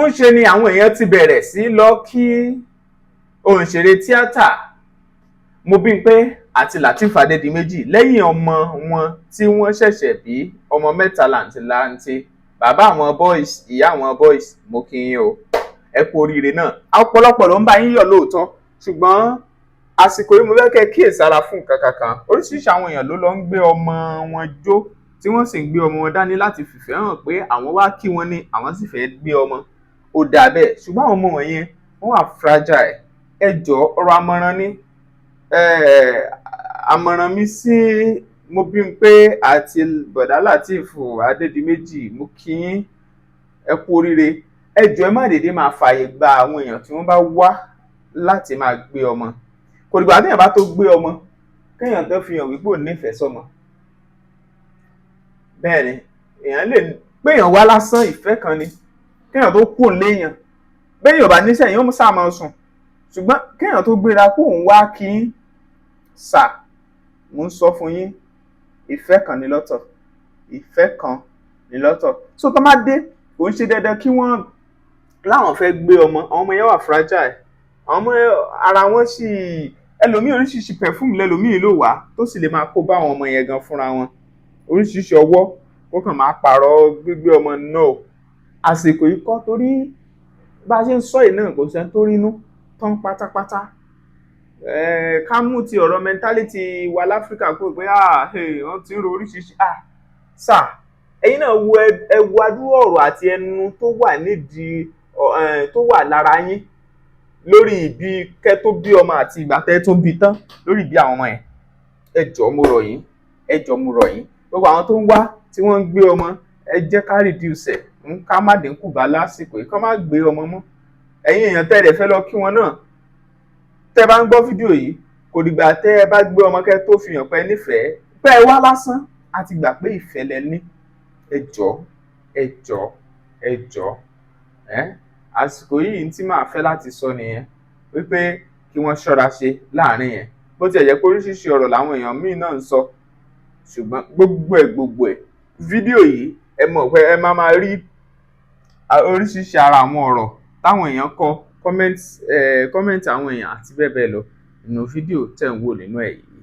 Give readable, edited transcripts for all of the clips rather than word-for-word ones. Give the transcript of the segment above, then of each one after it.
Ń ṣe ni àwọn èèyàn ti bẹ̀rẹ̀ sí lọ kí òǹṣèré tíátà Mobímpé àti Lateef Adédìméjì lẹ́yìn ọmọ wọn tí wọ́n ṣẹ̀ṣẹ̀ bí, ọmọ mẹ́ta làǹtìlanti. Bàbá àwọn boys, ìyá àwọn boys, mo kí yín o, ẹ kú oríire náà. Ọ̀pọ̀lọpọ̀ ló ń bá yín yọ̀ lóòótọ́, ṣùgbọ́n àsìkò yìí mo fẹ́ kẹ́ kíyèsára fún nǹkan kankan. Oríṣiríṣi àwọn èèyàn ló lọ ń gbé ọmọ wọn jó, tí wọ́n sì ń gbé ọmọ wọn dání láti fìfẹ́ hàn pé àwọn wá kí wọn ní, àwọn sì fẹ́ gbé ọmọ. Ó dà bẹ́ẹ̀, ṣùgbọ́n àwọn ọmọ wọ̀nyẹn, wọ́n wà fragile. Ẹ jọ̀ọ́, ọ̀rọ̀ àmọ̀ràn ni, àmọ̀ràn mi sí Mobímpé àti bọ̀dá Lateef Adédìméjì, mo kí yín, ẹ kú oríire. Ẹ jọ̀ọ́, ẹ má dédé máa fààyè gba àwọn èèyàn tí wọ́n bá wá láti máa gbé ọmọ. Kò dìgbà téèyàn bá tó gbé ọmọ kéèyàn tó fi hàn wípé ò nífẹ̀ẹ́ sọ́mọ. Bẹ́ẹ̀ ni, èèyàn lè péèyàn wá lásán, ìfẹ́ kan ni. Kéèyàn tó kú léèyàn, béèyàn ò bá níṣẹ́, èèyàn ó sáà máa sùn, ṣùgbọ́n kéèyàn tó gbéra kó òun wá kí sà, mò ń sọ fún yín, ìfẹ́ kan ní lọ́tọ̀, ìfẹ́ kan ní lọ́tọ̀. So tó má dé, kò ń ṣe dandan kí wọ́n láwọn fẹ́ gbé ọmọ. Àwọn ọmọ yẹn wà fragile, àwọn ọmọ yẹn, ara wọn sì, ẹlòmíì, oríṣiríṣi perfume lẹlòmíì ló wà tó sì lè máa kó bá àwọn ọmọ yẹn gan fúnra wọn. Oríṣiríṣi ọwọ́ ó kàn máa pààrọ̀ gbígbé ọmọ. No, àsìkò yìí kọ́, torí bá a ṣe ń sọ yìí náà, kò sẹ́ni tó rínú tán pátápátá. Ká mú ti ọ̀rọ̀ mentality wa láfíríkà kúrò pé, ah, wọ́n ti ń ro oríṣiríṣi. Ah, sà, ẹ̀yin náà wo, ẹ wo adúrú ọ̀rọ̀ àti ẹnu tó wà nídìí tó wà lára yín lórí ìbí kẹ́ tó bí ọmọ àti ìgbà tẹ́ tó bí tán, lórí ìbí àwọn ọmọ yẹn. Ẹ jọ̀ọ́, mo rọ̀ yín, ẹ jọ̀ọ́, mo rọ̀ yín. Gbogbo àwọn tó ń wá tí wọ́n ń gbé ọmọ, ẹ jẹ́ ká reduce ẹ̀, ká má dínkù bá lásìkò yìí, ká má gbé ọmọ mọ́. Ẹ̀yin èèyàn tẹ́ ẹ fẹ́ lọ kí wọn náà, tẹ́ bá ń gbọ́ fídíò yìí, kò dìgbà tẹ́ ẹ bá gbé ọmọ kẹ́ tó fi hàn pé ẹ nífẹ̀ẹ́. Pé ẹ wá lásán, a ti gbà pé ìfẹ́ lẹ ní. Ẹ jọ̀ọ́, ẹ jọ̀ọ́, ẹ jọ̀ọ́. Ẹ àsìkò yìí tí màá fẹ́ láti sọ nìyẹn wípé kí wọ́n ṣọ́ra ṣe láàrin yẹn. Bó tiẹ̀ jẹ́ pé oríṣiríṣi ọ̀rọ̀ làwọn èèyàn míì náà ń sọ, ṣùgbọ́n gbogbo ẹ̀ gbogbo ẹ̀, fídíò yìí, ẹ mọ̀ pé ẹ máa máa rí oríṣiríṣi ara àwọn ọ̀rọ̀ táwọn èèyàn kọ, comment, comment àwọn èèyàn àti bẹ́ẹ̀ bẹ́ẹ̀ lọ nínú fídíò tẹ̀ ń wò nínú ẹ̀ yìí.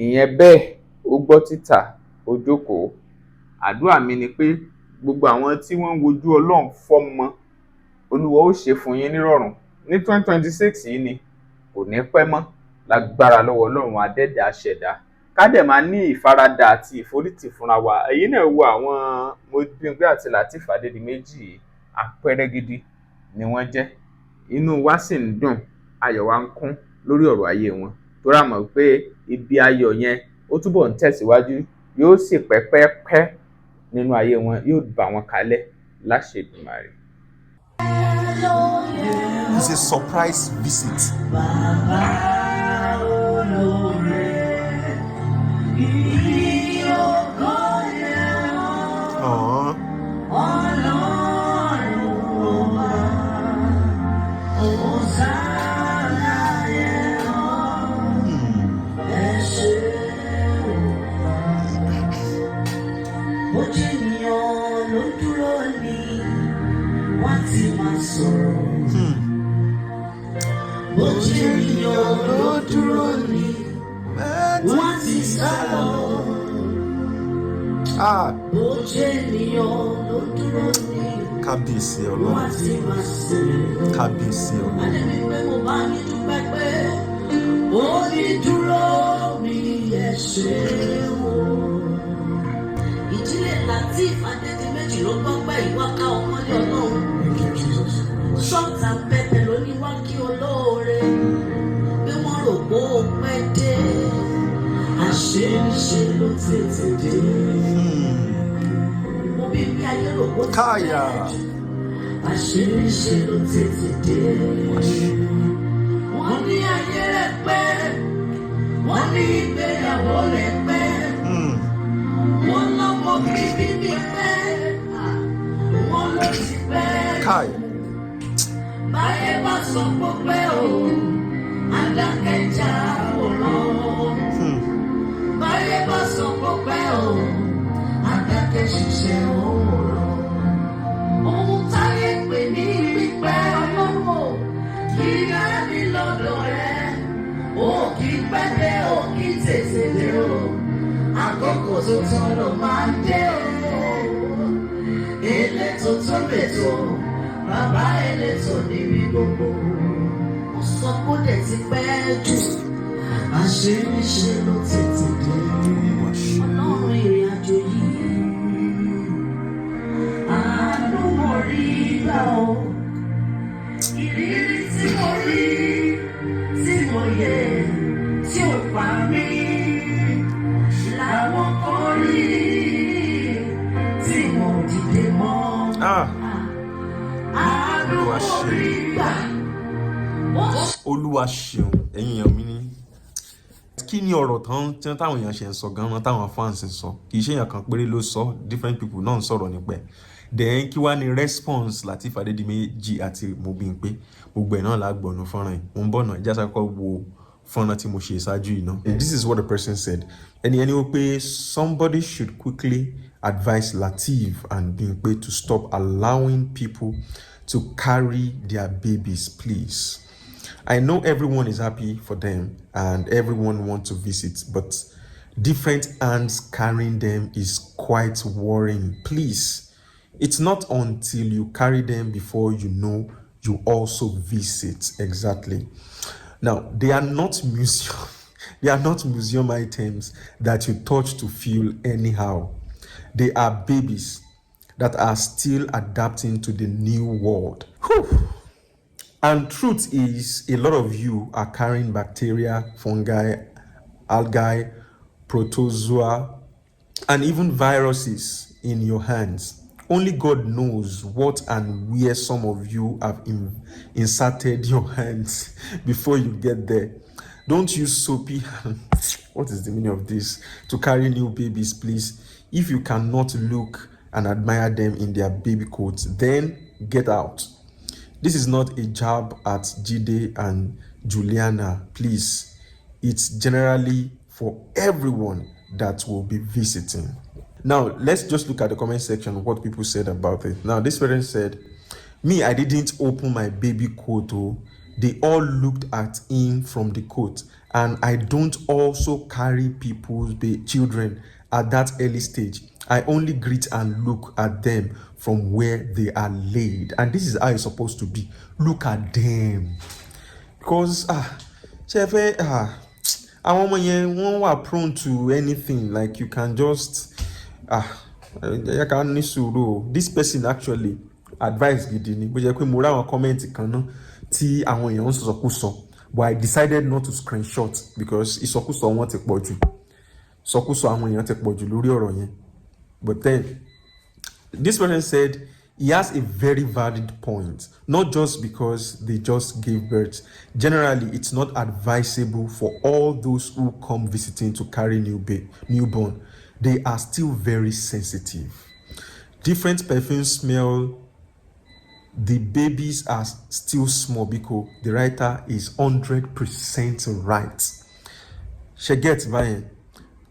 Ìyẹn bẹ́ẹ̀, ó gbọ́ títà, ó jókòó. Àdúrà mi ni pé gbogbo àwọn tí wọ́n ń wojú Ọlọ́run fọ́mọ, Olúwa ó ṣe fún yín nírọ̀rùn ní 2026 yìí ni, kò ní pẹ́ mọ́, lágbára lọ́wọ́ Ọlọ́run adẹ́dàá aṣẹ̀dá. Ká dẹ̀ máa ní ìfaradà àti ìforítì fúnra wa. Èyí náà, wo àwọn Mobímpé àti Lateef Adédìméjì, àpẹẹrẹ gidi ni wọ́n jẹ́. Inú wa sì ń dùn, ayọ̀ wa ń kún lórí ọ̀rọ̀ ayé wọn, torí a mọ̀ pé ibi ayọ̀ yẹn, ó túbọ̀ ń tẹ̀síwájú, yóò sì pẹ́ pẹ́ pẹ́ nínú ayé wọn, yóò bá wọn kalẹ̀ láṣẹ Èdùmàrè. It's a surprise visit. Bàbá olóore, ìyìn ògo yẹ ọ́. Aww. Ọlọ́run ọba, Hòsánà yẹ ọ́. Ẹ ṣé o. Bójú ènìyàn ló dúró ní, wọ́n ti máa sọ̀rọ̀. Bójú ènìyàn ló dúró ní, wọ́n ti sá lọ. Ah, Bójú ènìyàn ló dúró ní, kábíyèsí wọ́n Ọlọ́run. ti máa sọ̀rọ̀. Kábíyèsí Ọlọ́run. Adébí pé mo bá yín dúpẹ́ pé ó ní dúró mi, ẹ ṣé o. Ìdílé Lateef Adédìméjì ló gbọ́ pé ìwà ká ọmọlé Ọlọ́run. Salt and pepper ló ní wá kí olóore pé wọ́n rò pé ó pẹ́ dé. Àṣé ńṣe ló tètè dé. Mo bí bí ayé rò pé ó ti Káyà. pẹ́ jù. Àṣé ńṣe ló tètè dé. Wọ́n ní ayé rẹ̀ pẹ́, wọ́n ní ìgbéyàwó rẹ̀ pẹ́, wọ́n lọ́mọ bíbí mi pẹ́, wọ́n ló ti pẹ́. Káì. Báyé bá sọ pé pẹ́ o, adákẹ́jà òràn. Báyé bá sọ pé pẹ́ o, adákẹ́ ṣiṣẹ́ òwòrán. Ohun táyé pè ní Tuntun ló máa ń dé o. Elétò tó lètò, bàbá elétò níbi gbogbo. Ó sọ pé ó dẹ̀ ti pẹ́ jù, àṣírí ló tètè dé. Olúwa ṣeun. Ọlọ́run ìrìn àjò yìí, àánú mo rí gbà o. Ìrírí tí mo rí, tí mo yẹ, tí ò pa mí, làwọn kan rí, tí wọn ò dìde mọ́. Ah, Àánú Olúwa mo ṣeun. rí gbà. Ó Olúwa ṣeun. Ẹ̀yin èèyàn mi ní, kí ni ọ̀rọ̀ tán tí táwọn èèyàn ṣe ń sọ gan-an, táwọn fans ń sọ? Kì í ṣe èèyàn kan péré ló sọ, different people náà ń sọ̀rọ̀ nípa ẹ̀. Then kí wá ní response Lateef Adédìméjì àti Mobímpé? Gbogbo ẹ̀ náà la gbọ̀nù fọ́nrán yìí. Mo ń bọ̀ náà, ìjà sàkọ́ wo fọ́nrán tí mo ṣe ṣáájú yìí náà. This is what the person said. Ẹni wọ́n pé somebody should quickly advise Lateef and Bimpe to stop allowing people to carry their babies, please. I know everyone is happy for them and everyone wants to visit, but different hands carrying them is quite worrying. Please, it's not until you carry them before you know you also visit. Exactly. Now, they are not museum. They are not museum items that you touch to feel anyhow. They are babies that are still adapting to the new world. Whew. And truth is, a lot of you are carrying bacteria, fungi, algae, protozoa, and even viruses in your hands. Only God knows what and where some of you have inserted your hands before you get there. Don't use soapy hands. What is the meaning of this? To carry new babies, please. If you cannot look and admire them in their baby coats, then get out. This is not a jab at Jide and Juliana, please. It's generally for everyone that will be visiting. Now, let's just look at the comment section, what people said about it. Now, this parent said, "Me, I didn't open my baby coat. Oh. They all looked at him from the coat. And I don't also carry people's children at that early stage. I only greet and look at them from where they are laid." And this is how it's supposed to be. Look at them. Because, ah, ṣé ẹ fẹ́, ah, àwọn ọmọ yẹn wọ́n wà prone to anything. Like you can just, ah, ẹ jẹ́ ká ní sùúrù o. This person actually advice gidi ni. Bó jẹ́ pé mo rí àwọn comment kan náà tí àwọn èèyàn ń sọ̀sọkúsọ. But I decided not to screenshot because ìsọkúsọ wọn ti pọ̀ jù. Ìsọkúsọ àwọn èèyàn ti pọ̀ jù lórí ọ̀rọ̀ yẹn. But then, this person said he has a very valid point, not just because they just gave birth. Generally, it's not advisable for all those who come visiting to carry newborn. They are still very sensitive. Different perfume smell. The babies are still small because the writer is 100% right. Ṣé ẹ get báyẹn?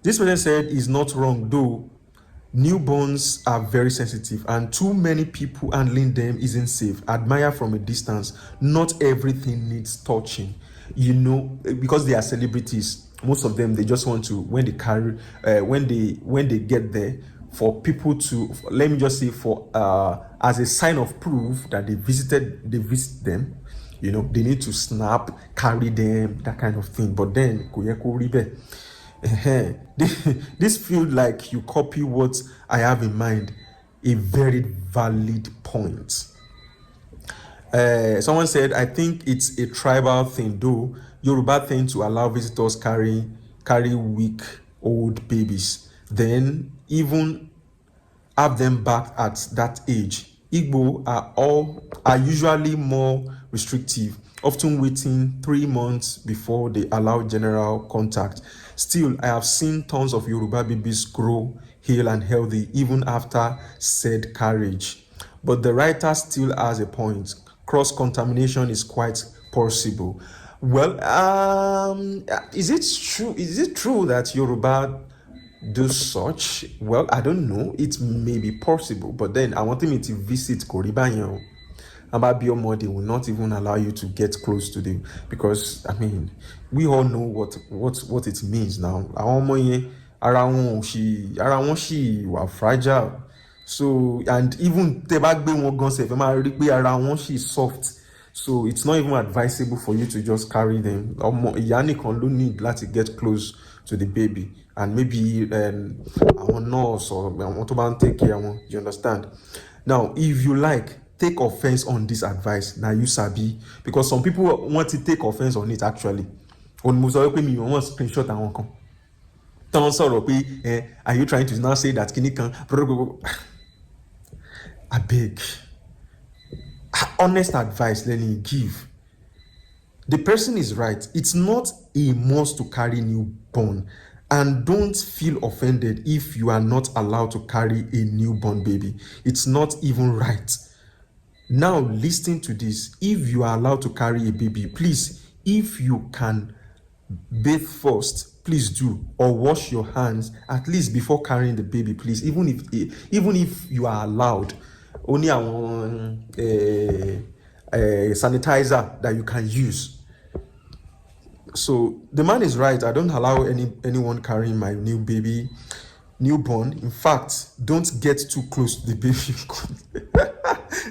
This person said is not wrong, though. Newborns are very sensitive and too many people handling them isn't safe. Admire from a distance. Not everything needs touching. Because they are celebrities. Most of them, they just want to, when they carry, when they get there, for people to, let me just say, for as a sign of proof that they visited, they visit them. They need to snap, carry them, that kind of thing. But then, kò yẹ kó rí bẹ́ẹ̀. This feel like you copy what I have in mind. A very valid point. Someone said, "I think it's a tribal thing, though. Yoruba thing to allow visitors carry weak old babies, then even have them back at that age. Igbo are usually more restrictive, often waiting 3 months before they allow general contact. Still, I have seen tons of Yoruba babies grow hale and healthy even after said carriage. But the writer still has a point. Cross contamination is quite possible." Well, is it true? Is it true that Yoruba do such? Well, I don't know. It may be possible, but then I want me to visit kò rí báyẹn o. Àbá bí ọmọ, they will not even allow you to get close to them because, I mean, we all know what it means now. Àwọn ọmọ yẹn, Ara wọn ò sì, ara wọn sì wà fragile. So, and even tẹ́ bá gbé wọn gan sef, ẹ máa rí pé ara wọn sì soft. So it's not even advisable for you to just carry them. Ọmọ ìyá nìkan ló need láti get close to the baby and maybe àwọn nurse or àwọn tó bá ń take care wọn, you understand? Now, if you like, take offence on this advice, na you sabi, because some people want to take offence on it actually. Òun ni mo sọ wípé mi ò wọ́n screenshot àwọn kan tán sọ̀rọ̀ pé, "Are you trying to now say that kinní kan?" Abeg, honest advice lẹ́ni give. The person is right. It's not a must to carry newborn, and don't feel offended if you are not allowed to carry a newborn baby. It's not even right. Now listen to this. If you are allowed to carry a baby, please, if you can bathe first, please do, or wash your hands at least before carrying the baby, please. Even if you are allowed, ó ní àwọn sanitizer that you can use. So the man is right. I don't allow anyone carrying my new baby, newborn. In fact, don't get too close to the baby.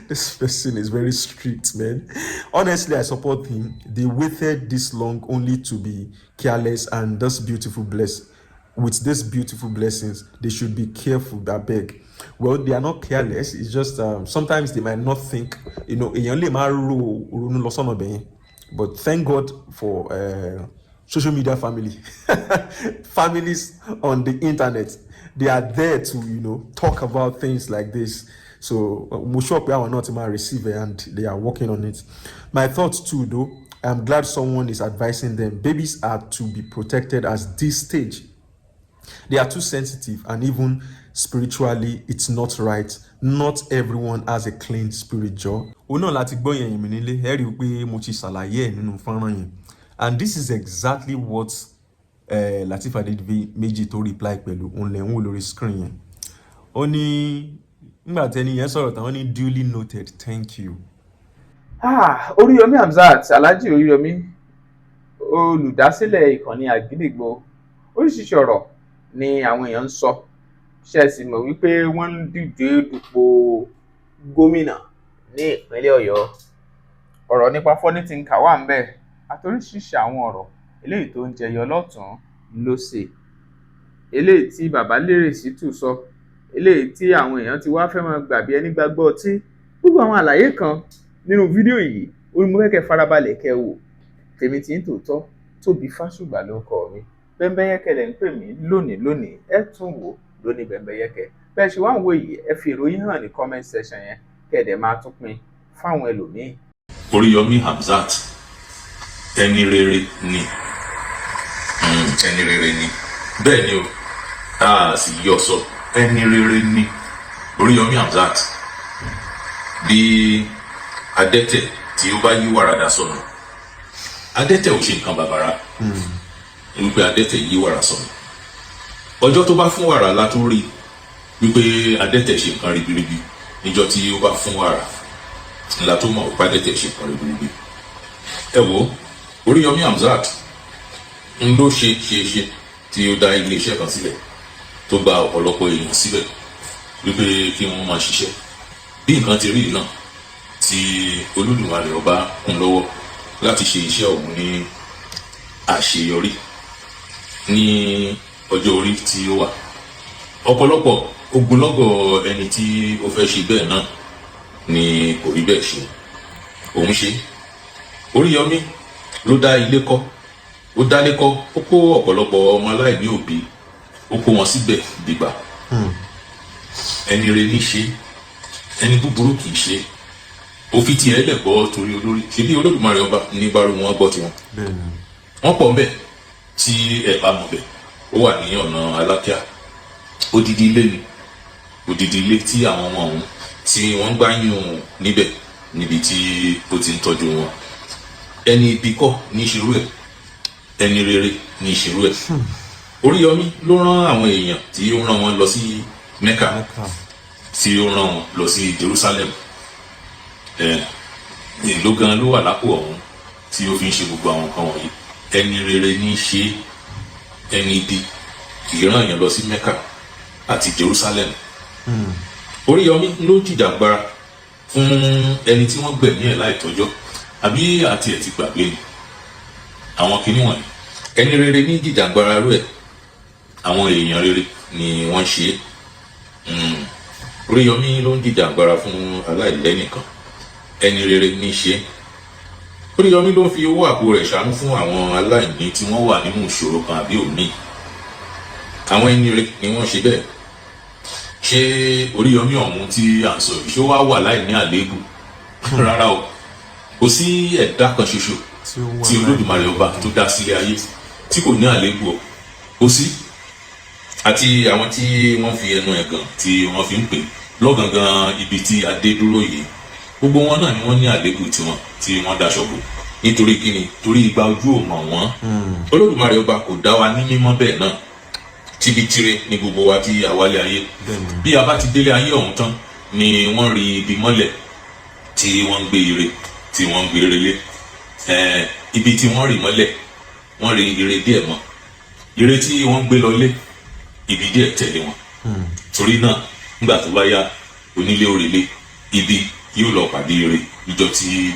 This person is very strict, man. Honestly, I support him. They waited this long only to be careless, and this beautiful bless with this beautiful blessings, they should be careful. I beg. Well, they are not careless. It's just sometimes they might not think. Èèyàn lè má ro ronú lọ sọ́nà bẹ́yẹn. But thank God for social media family, families on the internet. They are there to talk about things like this. So mo sure pé àwọn náà ti máa receive it and they are working on it. My thoughts too, though, I'm glad someone is advising them. Babies are to be protected at this stage. They are too sensitive, and even spiritually, it's not right. Not everyone has a clean spirit, Joe. Òun náà láti gbọ́ yẹn mi nílé, ẹ rí i pé mo ti ṣàlàyé ẹ̀ nínú fọ́nrán yẹn. And this is exactly what Lateef Adedimeji tó reply pẹ̀lú òun lẹ̀ ń wò lórí screen yẹn. Ó ní nígbà tẹ́ni yẹn sọ̀rọ̀ tán, ó ní, "Duly noted, thank you." Ah, Oríyọmí Hamzat, Alhaji Oríyọmí, olùdásílẹ̀ ìkànnì Àgídìgbo. Oríṣiríṣi ọ̀rọ̀ ni àwọn èèyàn ń sọ. Ṣe é sì mọ̀ wípé wọ́n ń díje dupò gómìnà ní ìpínlẹ̀ Ọ̀yọ́? Ọ̀rọ̀ nípa Funny Thinker wà ńbẹ̀, àti oríṣiríṣi àwọn ọ̀rọ̀ eléyìí tó ń jẹyọ lọ́tùn-ún lósì, eléyìí tí bàbá Lérè Shittu sọ, eléyìí tí àwọn èèyàn ti wá fẹ́ máa gbà bí ẹni gbàgbọ́ ọtí. Gbogbo àwọn àlàyé kan nínú fídíò yìí ó ní mo fẹ́ kẹ́ farabalẹ̀ kẹ́ wò. Tèmi tí ń tòótọ́, Tóbi Fásùgbà ló kọ mi. Bẹ́ńbẹ́yẹ́kẹ́ lẹ̀ ń pè mí lónìí. Lónìí, ẹ tún wò lónìí bẹ́ńbẹ́yẹ́kẹ́. Bẹ́ẹ̀ ṣe wá ń wò yìí, ẹ fi ìròyìn hàn ní comment section yẹn, kẹ́ ẹ̀ dẹ̀ máa tún pín fáwọn ẹlòmíín. Oríyọmí Hamzat, ẹni rere ni. Ẹni rere ni, bẹ́ẹ̀ ni o, a sì yọ sọ, ẹni rere ni Oríyọmí Hamzat. Bí adẹ́tẹ̀ tí ó bá yí wàràdà sọnù, adẹ́tẹ̀ ò ṣe nǹkan bàbàrà wípé adẹ́tẹ̀ yí wàrà sọnù. Ọjọ́ tó bá fún wàrà la tó rí wípé adẹ́tẹ̀ ṣe nǹkan ribiribi. Níjọ́ tí ó bá fún wàrà ńlá tó mọ̀ wípé adẹ́tẹ̀ ṣe nǹkan ribiribi. Ẹ wo Oríyọmí Hamzat ń ló ṣe ṣe ṣe tí ó dá iléeṣẹ́ kan sílẹ̀, tó gba ọ̀pọ̀lọpọ̀ èèyàn síbẹ̀ wípé kí wọ́n máa ṣiṣẹ́. Bí nǹkan ti rí yìí náà, tí Olódùmarè ọba kún lọ́wọ́ láti ṣe iṣẹ́ ọ̀hún ní àṣeyọrí ní ọjọ́ orí tí ó wà, ọ̀pọ̀lọpọ̀ ogunlọ́gọ̀ ẹni tí ó fẹ́ ṣe bẹ́ẹ̀ náà ni kò rí bẹ́ẹ̀ ṣe. Òun ṣe. Oríyọmí ló dá ilé kọ́, ó dálé kọ́, ó kó ọ̀pọ̀lọpọ̀ ọmọ aláìní òbí, ó kó wọn síbẹ̀ dìgbà. Ẹni rere ní ṣe, ẹni búburú kì í ṣe. Òfin tiẹ̀ lẹ̀ gbọ́ torí olórí ṣe bí Olódùmarè ọba ní bárò wọn gbọ́ tiwọn. Wọ́n pọ̀ ńbẹ̀ tí ẹ bá mọ̀ bẹ̀. Ó wà ní ọ̀nà Alákíá. Odidi ilé ni, odidi ilé tí àwọn ọmọ ọ̀hún tí wọ́n ń gbáyùn níbẹ̀, níbi tí ó ti ń tọ́jú wọn. Ẹni ibi kọ́ ní ìṣirú ẹ̀, ẹni rere ní ìṣirú ẹ̀. Oríyọmí ló rán àwọn èèyàn tí ó rán wọn lọ sí Mecca, tí ó rán wọn lọ sí Jerusalem. Ẹ èló gan ló wà lápò ọ̀hún tí ó fi ń ṣe gbogbo àwọn nǹkan wọ̀nyí? Ẹni rere ní í ṣe, ẹni ibi Kì í rán èèyàn lọ sí Mecca àti Jerusalem. Oríyọmí ló jìjàgbara fún ẹni tí wọ́n gbẹ̀mí ẹ̀ láìtọ́jọ́, àbí àti ẹ̀ ti gbàgbé ni àwọn kinní wọ̀nyí. Ẹni rere ní jìjàgbara rú ẹ̀, àwọn èèyàn rere ni wọ́n ṣe é. Oríyọmí ló ń jìjàgbara fún aláìlẹ́nìkan, ẹni rere ní ṣe é. Oríyọmí ló ń fi owó àpò rẹ̀ ṣàánú fún àwọn aláìní tí wọ́n wà nínú ìṣòro kan àbí òmíì. Àwọn ẹni rere ni wọ́n ṣe bẹ́ẹ̀. Ṣé Oríyọmí ọ̀hún tí à ń sọ yìí, ṣó wá wà láì ní àléébù? Rárá o, kò sí ẹ̀dá kan ṣoṣo tí ó wà tí Olódùmarè ọba tó dá sílé ayé tí kò ní àléébù o, kò sí. Àti àwọn tí wọ́n fi ẹnu ẹ̀gàn tí wọ́n fi ń pè lọ́gangan ibi tí a dé dúró yìí, gbogbo wọn náà ni wọ́n ní àléébù tiwọn tí wọ́n daṣọ bò. Nítorí kíni? Torí ìgbà ojú ò mọ̀ wọ́n. Olódùmarè ọba kò dá wa ní mímọ́ bẹ́ẹ̀ náà. Tibitire ní gbogbo wa tí a wálé ayé. Bí a bá ti délé ayé ọ̀hún tán ni wọ́n rí ibi mọ́lẹ̀ tí wọ́n ń gbé ire, tí wọ́n ń gbé relé. Ibi tí wọ́n rì mọ́lẹ̀, wọ́n rí ire díẹ̀ mọ́. Ire tí wọ́n ń gbé lọlé, ibi díẹ̀ tẹ̀lé wọn. Torí náà, nígbà tó bá yá, onílé òrèlé, ibi yóò lọ pàdé ire níjọ́ tí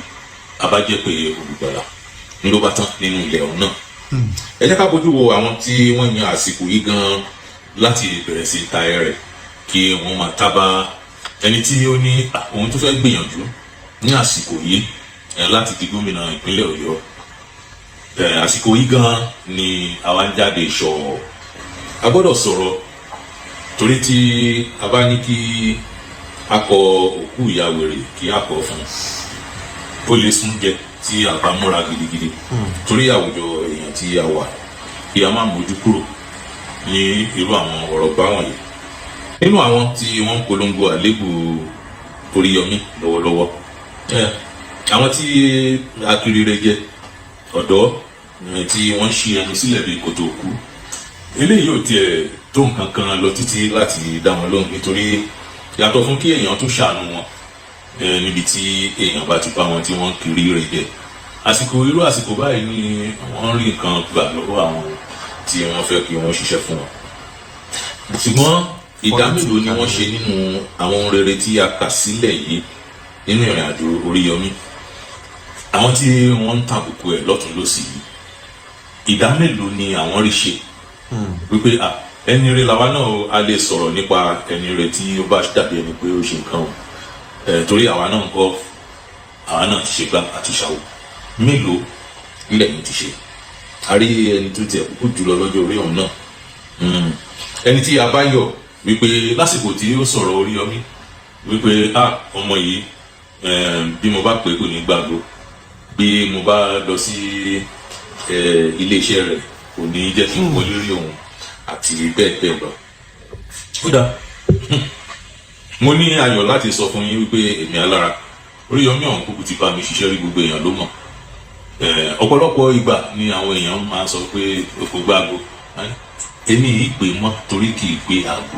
a bá jẹ́ pé olùgbàlà ń ló bá tán nínú ilẹ̀ ọ̀hún náà. Ẹ jẹ́ ká bójú wo àwọn tí wọ́n yan àsìkò yìí gan láti bẹ̀rẹ̀ sí ta ẹrẹ̀ kí wọ́n máa tábà ẹni tí ó ní òun tó fẹ́ gbìyànjú ní àsìkò yìí láti di gómìnà ìpínlẹ̀ Ọ̀yọ́. Àsìkò yìí gan ni àwa ń jáde ṣọ̀. A gbọ́dọ̀ sọ̀rọ̀, torí tí a bá ní kí a kọ òkú ìyá wèrè kí a kọ fún un, ó lè sún jẹ tí a bá múra gidigidi, torí àwùjọ èèyàn tí a wà, kí a má mójú kúrò ní irú àwọn ọ̀rọ̀ báwọn yìí. Nínú àwọn tí wọ́n ń polongo àlébù Oríyọmí lọ́wọ́lọ́wọ́, àwọn tí akirire jẹ ọ̀dọ́ tí wọ́n ń ṣí ẹnu sílẹ̀ bíi kòtò òkú, eléyìí ò tiẹ̀ tó nǹkan kan lọ títí láti dá wọn lóhùn, nítorí yàtọ̀ fún kí èèyàn tún ṣàánú wọn níbi tí èèyàn bá ti bá wọn tí wọ́n ń kiri rẹ̀ jẹ. Àsìkò irú àsìkò báyìí ni wọ́n rí nǹkan gbà lọ́wọ́ àwọn tí wọ́n fẹ́ kí wọ́n ṣiṣẹ́ fún wọn. Ṣùgbọ́n ìdá mélòó ni wọ́n ṣe nínú àwọn ohun rere tí a kà sílẹ̀ yìí nínú ìrìn àjò Oríyọmí? Àwọn tí wọ́n ń tàbùkù ẹ̀ lọ́tún lọ́sì yìí, ìdá mélòó ni àwọn rí ṣe wípé ẹni rere làwa náà, a lè sọ̀rọ̀ nípa ẹni rere tí ó bá dàbí ẹni pé ó ṣe nǹkan o, torí àwa náà ń kọ́, àwa náà ti ṣe gbá àti ṣàwò. Mélòó ilẹ̀ yìí ti ṣe? A rí ẹni tó tiẹ̀ kúkú jùlọ lọ́jọ́ orí ọ̀hún náà, ẹni tí a bá yọ̀ wípé lásìkò tí ó sọ̀rọ̀ Oríyọmí wípé ọmọ yìí, bí mo bá pè é kò ní gbàgbọ́, bí mo bá lọ sí iléeṣẹ́ rẹ̀ kò ní jẹ́ kí n wọlé rí òun, àti bẹ́ẹ̀ bẹ́ẹ̀ lọ. Ó dáa, mo ní ayọ̀ láti sọ fún yín wípé èmi alára, Oríyọmí ọ̀hún kúkú ti bá mi ṣiṣẹ́ rí. Gbogbo èèyàn ló mọ̀. Ọ̀pọ̀lọpọ̀ ìgbà ni àwọn èèyàn máa ń sọ pé kò gbàgbọ́. Èmi yìí pè mọ́ torí kì í pé aago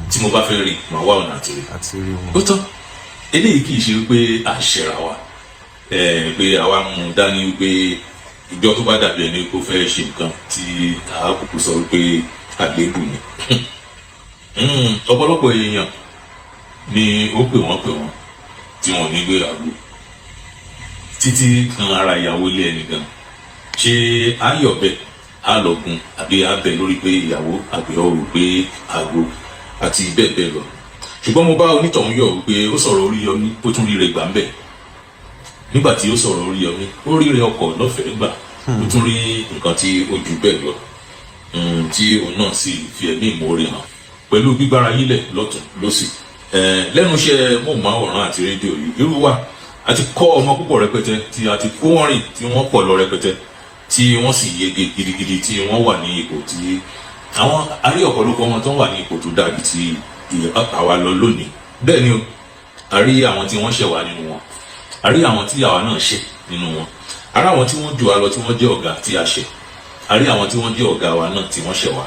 tí mo bá fẹ́ rí, màá wá ọ̀nà àti rí. Àti rí wọn. Ó tán. Eléyìí kì í ṣe wípé à ń ṣẹra wa pé àwa mú un dání wípé ìjọ tó bá dàbí ẹni kó fẹ́ ṣe nǹkan tí àá kúkú sọ wípé àléébù ni. Ọ̀pọ̀lọpọ̀ èèyàn ni ó pè wọ́n tí wọ́n ò ní gbé aago, títí kan ara ìyàwó ilé ẹni gan. Ṣé ayọ̀ bẹ́ẹ̀ á lọ gun àbí á bẹ̀ lórí pé ìyàwó àbí ọ̀rọ̀ pé aago àti bẹ́ẹ̀ bẹ́ẹ̀ lọ? Ṣùgbọ́n mo bá onítọ̀hún yọ̀ wípé ó sọ̀rọ̀ Oríyọmí, ó tún ríre gbà ń bẹ̀. Nígbà tí ó sọ̀rọ̀ Oríyọmí, ó ríre ọkọ̀ lọ́fẹ̀ẹ́ gbà, ó tún rí nǹkan tí ó ju bẹ́ẹ̀ lọ, tí òun náà sì fi ẹ̀mí ìmoore hàn pẹ̀lú gbígbára yílẹ̀ lọ́tún lọ́sì. Lẹ́nu iṣẹ́ móhùnmáwòrán àti rédíò yìí, irú wa a ti kọ́ ọmọ púpọ̀ rẹpẹtẹ tí a ti kó wọn rìn, tí wọ́n pọ̀ lọ rẹpẹtẹ, tí wọ́n sì yege gidigidi, tí wọ́n wà ní ipò tí àwọn arí ọ̀pọ̀lọpọ̀ wọn tó wà ní ipò tó dàbí ti àwa lọ lónìí. Bẹ́ẹ̀ ni o, a rí àwọn tí wọ́n ṣẹ̀ wá nínú wọn, a rí àwọn tí àwa náà ṣẹ̀ nínú wọn, a rí àwọn tí wọ́n jù wá lọ tí wọ́n jẹ́ ọ̀gá tí a ṣẹ̀, a rí àwọn tí wọ́n jẹ́ ọ̀gá wa náà tí wọ́n ṣẹ̀ wá.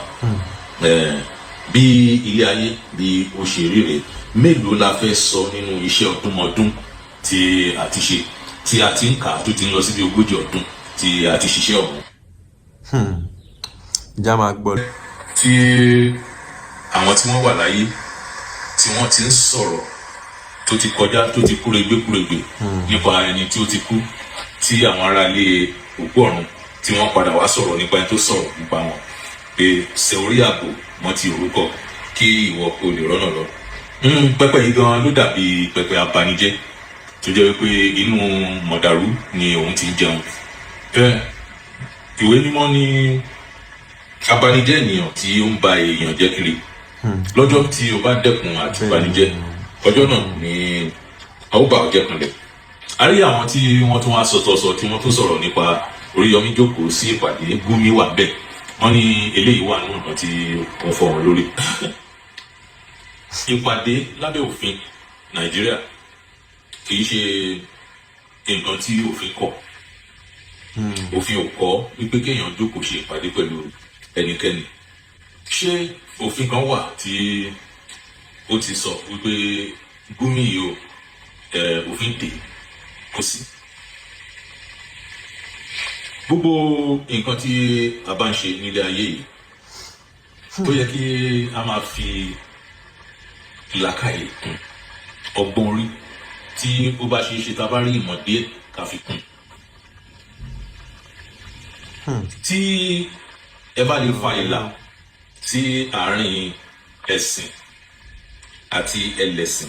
Bí ilé ayé bí ó ṣe rí rèé. Mélòó la fẹ́ sọ nínú iṣẹ́ ọdúnmọdún tí a ti ṣe, tí a ti ń kà á tó ti ń lọ síbi 40 ọdún tí a ti ṣiṣẹ́ ọ̀hún? Ìjà máa gbọ́. Tí Tí àwọn tí wọ́n wà láyé tí wọ́n ti ń sọ̀rọ̀ tó ti kọjá, tó ti kúregbé kúregbè nípa ẹni tí ó ti kú, tí àwọn aráalé òkú ọ̀run tí wọ́n padà wá sọ̀rọ̀ nípa ẹni tó sọ̀rọ̀ nípa wọn pé ṣe orí ààbò mọ́ ti orúkọ kí ìwọ kò lè rọ́nà lọ. Pẹpẹ yìí gan ló dàbí pẹpẹ abanijẹ́ tó jẹ́ wípé inú mọ̀dàrú ni òun ti ń jẹun. Ìwé mímọ́ ní abanijẹ́ ènìyàn tí ó ń ba èèyàn jẹ́ kiri. Lọ́jọ́ tí o bá dẹ́kun àti banijẹ́, ọjọ́ náà ni a ó bà ọ́ jẹ́ kanlẹ̀. A rí àwọn tí wọ́n tún wá sọ̀tọ̀sọ̀, tí wọ́n tún sọ̀rọ̀ nípa Oríyọmí jókòó sí ìpàdé, Gúnmi wà bẹ́ẹ̀. Wọ́n ní eléyìí wà nínú nǹkan tí wọ́n fọ́ wọn lórí. Ìpàdé lábẹ́ òfin Nàìjíríà kì í ṣe nǹkan tí òfin kọ̀. Òfin ò kọ́ wípé kéèyàn jókòó ṣe ìpàdé pẹ̀lú ẹnikẹ́ni. Ṣé òfin kan wà tí ó ti sọ wípé Gúnmi yìí o, òfin dè? Kò sí. Gbogbo nǹkan tí a bá ń ṣe nílé ayé yìí, ó yẹ kí a máa fi làákàyè kún ọgbọ́n orí tí ó bá ṣe é ṣe, tá a bá rí ìmọ̀ díẹ̀ ká fi kún. Tí ẹ bá lè fa ìlà sí àárín ẹ̀sìn àti ẹlẹ́sìn,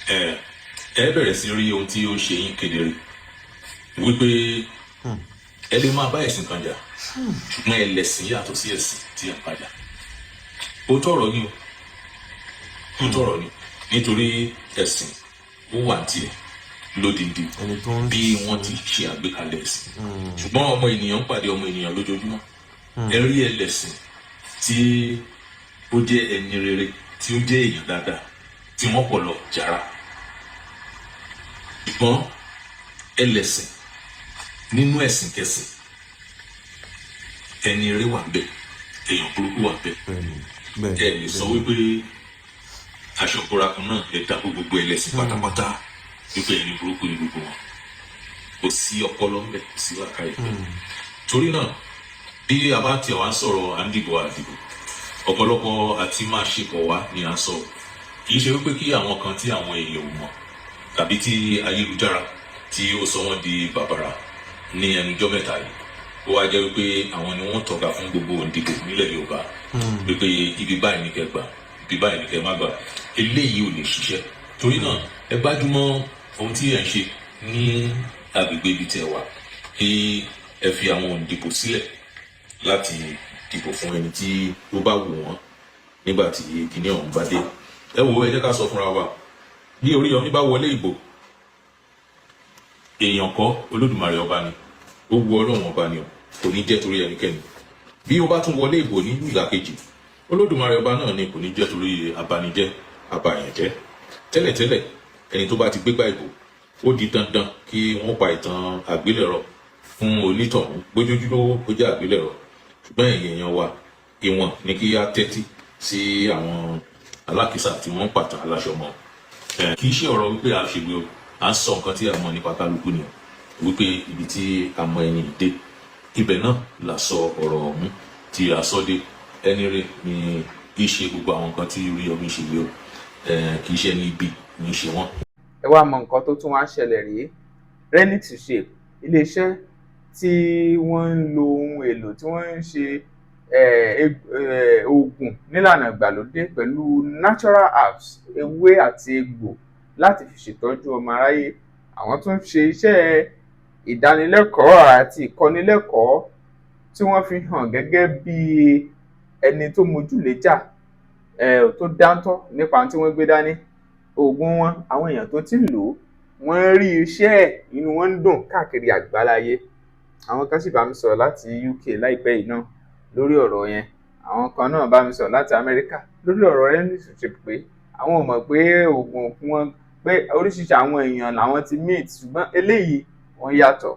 ẹ bẹ̀rẹ̀ sí rí ohun tí ó ṣe yín kedere wípé ẹ lè máa bá ẹ̀sìn kan jà, ṣùgbọ́n ẹlẹ́sìn yàtọ̀ sí ẹ̀sìn tí ẹ ń bá jà. Ó tọ̀rọ̀ ni o, ó tọ̀rọ̀ ni, nítorí ẹ̀sìn ó wà ní tiẹ̀ lódindi ẹni tó ń bí wọ́n ti ṣe àgbékalẹ̀ ẹ̀sìn, ṣùgbọ́n ọmọ ènìyàn ń pàdé ọmọ ènìyàn lójoojúmọ́. Ẹ rí ẹlẹ́sìn tí ó jẹ́ ẹni rere, tí ó jẹ́ èèyàn dáadáa, tí wọ́n pọ̀ lọ jàrá, ṣùgbọ́n ẹlẹ́sìn nínú ẹ̀sìn kẹsìn, ẹni rere wà bẹ́ẹ̀, èèyàn burúkú wà bẹ́ẹ̀. Bẹ́ẹ̀ni bẹ́ẹ̀ni. Ẹ lè sọ wípé aṣọ ìbora kan náà lè dàbò gbogbo ẹlẹ́sìn pátápátá wípé ẹni burúkú ni gbogbo wọn. Kò sí ọpọlọ ńbẹ, kò sí làákàyè ńbẹ. Torí náà, bí a bá tiẹ̀ wá ń sọ̀rọ̀ à ń dìbò àdìbò, ọ̀pọ̀lọpọ̀ àti máa ṣe pọ̀ wá ni à ń sọ. Kì í ṣe wípé kí àwọn kan tí àwọn èèyàn ò mọ̀ tàbí tí ayélujára tí ó sọ wọ́n di bàbàrà ní ẹnujọ́ mẹ́ta yìí, ó wá jẹ́ wípé àwọn ni wọ́n tọ́ka fún gbogbo òǹdìbò nílẹ̀ Yorùbá wípé ibi báyìí ní kẹ́ gbà, ibi báyìí ní kẹ́ má gbà. Eléyìí ò lè ṣiṣẹ́. Torí náà, ẹ gbájúmọ́ ohun tí ẹ̀ ń ṣe ní agbègbè ibi tí ẹ wà, kí ẹ fi àwọn òǹdìbò sílẹ̀ láti dìbò fún ẹni tí ó bá wù wọ́n nígbà tí kinní ọ̀hún bá dé. Ẹ wo, ẹ jẹ́ ká sọ fúnra wa, bí Oríyọmí bá wọlé ìbò, èèyàn kọ́, Olódùmarè ọba ni. Ó wu Ọlọ́run ọba ni o, kò ní jẹ́ torí ẹnikẹ́ni. Bí ó bá tún wọlé ìbò ní ìlà kejì, Olódùmarè ọba náà ni, kò ní jẹ́ torí abanijẹ́ abàyànjẹ́. Tẹ́lẹ̀tẹ́lẹ̀, ẹni tó bá ti gbégbá ìbò, ó di dandan kí wọ́n pa ìtàn àgbélẹ̀rọ fún onítọ̀hún, gbójójúlówó ó jẹ́ àgbélẹ̀rọ. Ṣùgbọ́n ẹ̀yin èèyàn wa, ìwọ̀n ní kí á tẹ́tí sí àwọn alákìísà tí wọ́n ń pàtàn aláṣọ mọ́. Kì í ṣe ọ̀rọ̀ wípé a ṣègbè o, à ń sọ nǹkan tí a mọ̀ nípa kálukú ni o, wípé ibi tí a mọ ẹni dé, ibẹ̀ náà la sọ ọ̀rọ̀ ọ̀hún tí a sọ dé. Ẹni rẹ̀ ni kì í ṣe gbogbo àwọn nǹkan tí Oríyọmí ṣe yìí o, kì í ṣe ẹni ibi ní í ṣe wọ́n. Ẹ wá mọ nǹkan tó tún wá ṣẹlẹ̀ rèé. Ready to Shape, iléeṣẹ́ tí wọ́n ń lo ohun èlò tí wọ́n ń ṣe oògùn nílànà ìgbàlódé pẹ̀lú natural herbs, ewé àti egbò, láti fi ṣètọ́jú ọmọ aráyé. Àwọn tún ń ṣe iṣẹ́ ìdánilẹ́kọ̀ọ́ àti ìkọ́nilẹ́kọ̀ọ́ tí wọ́n fi hàn gẹ́gẹ́ bí ẹni tó mójúlẹ́jà tó dáńtọ́ nípa ohun tí wọ́n gbé dání. Oògùn wọn, àwọn èèyàn tó ti ń lò ó, wọ́n rí iṣẹ́ ẹ̀, inú wọn ń dùn káàkiri àgbáláyé. Àwọn kan sì bá mi sọ̀rọ̀ láti UK láìpẹ́ yìí náà lórí ọ̀rọ̀ yẹn. Àwọn kan náà bá mi sọ̀rọ̀ láti Amẹ́ríkà lórí ọ̀rọ̀ Ready to Shape, pé àwọn ò mọ̀ pé oògùn fún wọn, pé oríṣiríṣi àwọn èèyàn làwọn ti meet, ṣùgbọ́n eléyìí wọ́n yàtọ̀.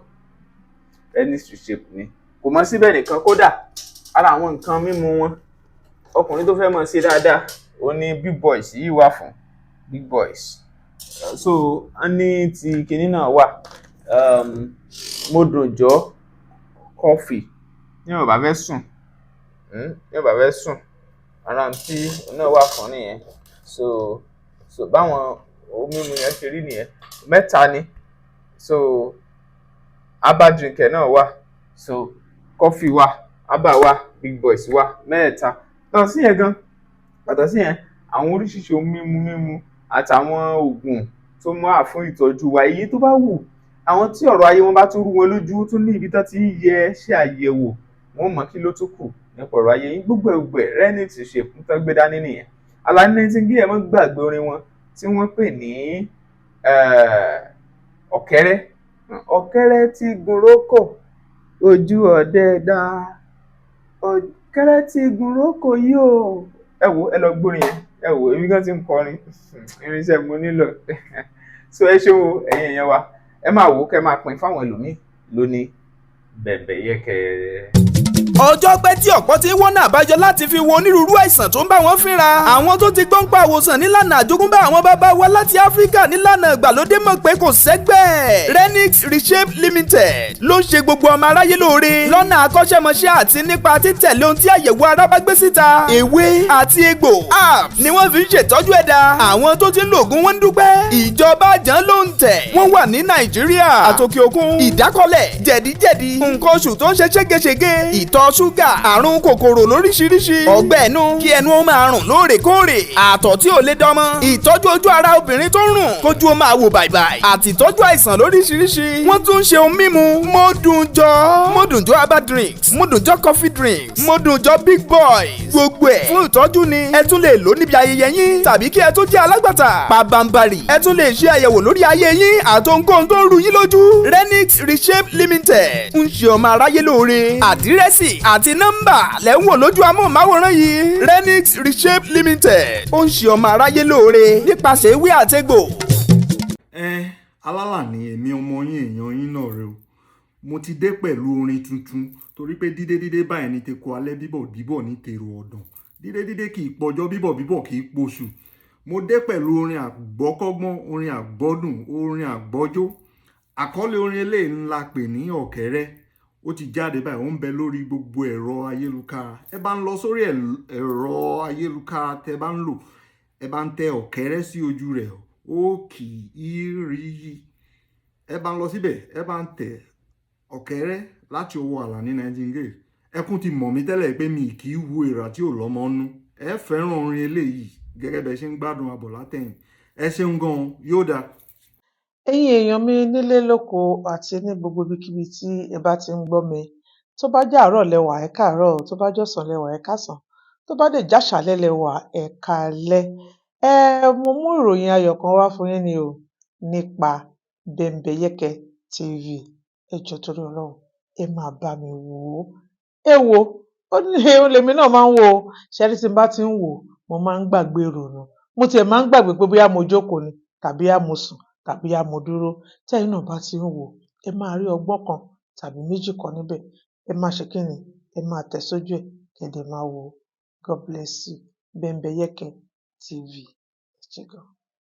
Ready to Shape ni kò mọ síbẹ̀ nìkan. Kódà ara àwọn nǹkan mímu wọn, ọkùnrin tó fẹ́ mọ̀ ṣe dáadáa, ó ní Big Boys yìí wà fún big boys. So a ní ti kinní náà wà, mo dùn jọ́ coffee ní wọn bá fẹ́ sùn. Ní bá fẹ́ sùn, ara tí òun náà wà fún nìyẹn. So báwọn ohun mímu yẹn ṣe rí nìyẹn, mẹ́ta ni. So herbal drink ẹ̀ náà wà. So coffee wà, herbal wà, big boys wà, mẹ́ẹ̀ta. Yàtọ̀ sí yẹn gan, yàtọ̀ sí yẹn, àwọn oríṣiríṣi ohun mímu mímu àtàwọn oògùn tó máa fún ìtọ́jú wa, èyí tó bá wù àwọn tí ọ̀rọ̀ ayé wọn bá tún rú wọn lójú, tún ní ibi tán ti ń yẹ ṣe àyẹ̀wò, wọn mọ̀ kí ló tún kù nípa ọ̀rọ̀ ayé yín. Gbogbo ẹgbẹ́ Renix ṣe fún tán gbé dání nìyẹn. Alani Nightingale, ẹ má gbàgbé orin wọn tí wọ́n pè ní Ọ̀kẹ́rẹ́. Ọ̀kẹ́rẹ́ tí gunrókò ojú ọdẹ dá, ọ̀kẹ́rẹ́ tí gunrókò yóò. Ẹ wo, ẹ lọ gbórin yẹn. Ẹ wo, èmi gan ti ń kọrin, irinṣẹ́ mo nílò. So ẹ ṣeun o, ẹ̀yin èèyàn wa. Ẹ máa wò ó, kẹ́ máa pín fáwọn ẹlòmíì lóní bẹ̀bẹ̀ yẹ́kẹ́. Ọjọ́ pẹ́ tí ọ̀pọ̀ ti ń wọ́nà àbájọ láti fi wo onírúurú àìsàn tó ń bá wọn fínra. Àwọn tó ti gbọ́n pa àwòsàn nílànà àjogúnbá àwọn bàbá wa láti Áfíríkà nílànà ìgbàlódé mọ̀ pé kò sẹ́gbẹ́. Renix Reshape Limited ló ń ṣe gbogbo ọmọ aráyé lóore lọ́nà akọ́ṣẹ́mọṣẹ́ àti nípa títẹ̀lé ohun tí àyẹ̀wò ara bá gbé síta. Ewé àti egbò, herbs, ni wọ́n fi ń ṣètọ́jú ẹ̀dá. Àwọn tó ti ń lo ògùn wọn ń dúpẹ́. Ìjọba àjàn ló ń tẹ̀. Wọ́n wà ní Nàìjíríà àtòkè òkun. Ìdákọ́lẹ̀, jẹ̀díjẹ̀dí, nǹkan oṣù tó ń ṣe ségesège, ìtọ̀ ṣúgà, àrùn kòkòrò lóríṣiríṣi, ọgbẹ́ ẹnu, kí ẹnu ó máa rùn lóòrèkóòrè, àtọ̀ tí ò lè dánmọ́, ìtọ́jú ojú ara obìnrin tó ń rùn, kójú ó máa wò bàìbàì, àti ìtọ́jú àìsàn lóríṣiríṣi. Wọ́n tún ń ṣe ohun mímu Mọ́dùnjọ́, Mọ́dùnjọ́ herbal drinks, Mọ́dùnjọ́ coffee drinks, Mọ́dùnjọ́ big boys. Gbogbo ẹ̀ fún ìtọ́jú ni. Ẹ tún lè lò níbi ayẹyẹ yín tàbí kí ẹ tún jẹ́ alágbàtà. Pabambarì, ẹ tún lè ṣe àyẹ̀wò lórí ayé yín àtohunkóhun tó ń ru yín lójú. Renix Reshape Limited ń ṣe ọmọ aráyé lóore. Àdírẹ́sì àti nọ́mbà lẹ́ ń wò lójú amóhùnmáwòrán yìí. Renix Reshape Limited, ó ń ṣe ọmọ aráyé lóore nípasẹ̀ ewé àtegbò. Ẹ alálàní, èmi ọmọ yín, èèyàn yín náà rẹ o. Mo ti dé pẹ̀lú orin tuntun, torí pé dídé dídé báyìí ní teku alẹ́, bíbọ̀ bíbọ̀ ní tèrò ọ̀dàn, dídé dídé kì í pọjọ́, bíbọ̀ bíbọ̀ kì í poṣù. Mo dé pẹ̀lú orin àgbọ́kọ́gbọ́n, orin àgbọ́dùn, orin àgbọ́jó. Àkọlé orin eléyìí ńlá pè ní Ọ̀kẹ́rẹ́. Ó ti jáde báyìí, ó ń bẹ lórí gbogbo ẹ̀rọ ayélujára. Ẹ bá ń lọ sórí ẹ̀rọ ayélujára tẹ bá ń lò, ẹ bá ń tẹ Ọ̀kẹ́rẹ́ sí ojú rẹ̀, ó kì í rí yí. Ẹ bá ń lọ síbẹ̀, ẹ bá ń tẹ Ọ̀kẹ́rẹ́ láti ọwọ́ Àlàní Nightingale. Ẹkún ti mọ̀ mí tẹ́lẹ̀ pé mi kì í wo èrà tí ò lọ́mọ nú. Ẹ fẹ́ràn orin eléyìí gẹ́gẹ́ bẹ́ẹ̀ ṣe ń gbádùn abọ̀ látẹ̀yìn. Ẹ ṣeun gan-an, yóò dáa. Ẹ̀yin èèyàn mi nílé lóko àti ní gbogbo ibikíbi tí ẹ bá ti ń gbọ́ mi, tó bá jẹ́ àárọ̀ lẹ wà, ẹ káàárọ̀ o, tó bá jọ̀sán lẹ wà, ẹ káàsán, tó bá dẹ̀ jáṣàálẹ́ lẹ wà, ẹ káalẹ́. Mo mú ìròyìn ayọ̀ kan wá fún yín ni o nípa Bembeyeke TV. Ẹ jọ̀ọ́, torí Ọlọ́run, ẹ máa bá mi wò ó. Ẹ wò ó ní òun lèmi náà máa ń wò ó. Ṣé ẹ rí, tí n bá ti ń wò ó, mo máa ń gbàgbé ìrònú. Mo tiẹ̀ máa ń gbàgbé pé bóyá mo jókòó ni tàbí bóyá mo sùn tàbí bóyá mo dúró. Tẹ́yin náà bá ti ń wò ó, ẹ máa rí ọgbọ́n kan tàbí méjì kan níbẹ̀. Ẹ máa ṣe kí ni? Ẹ máa tẹ̀ sójú ẹ̀, kẹ́ dẹ̀ máa wò ó. God bless you. Bembeyeke TV. Ẹ ṣé gan.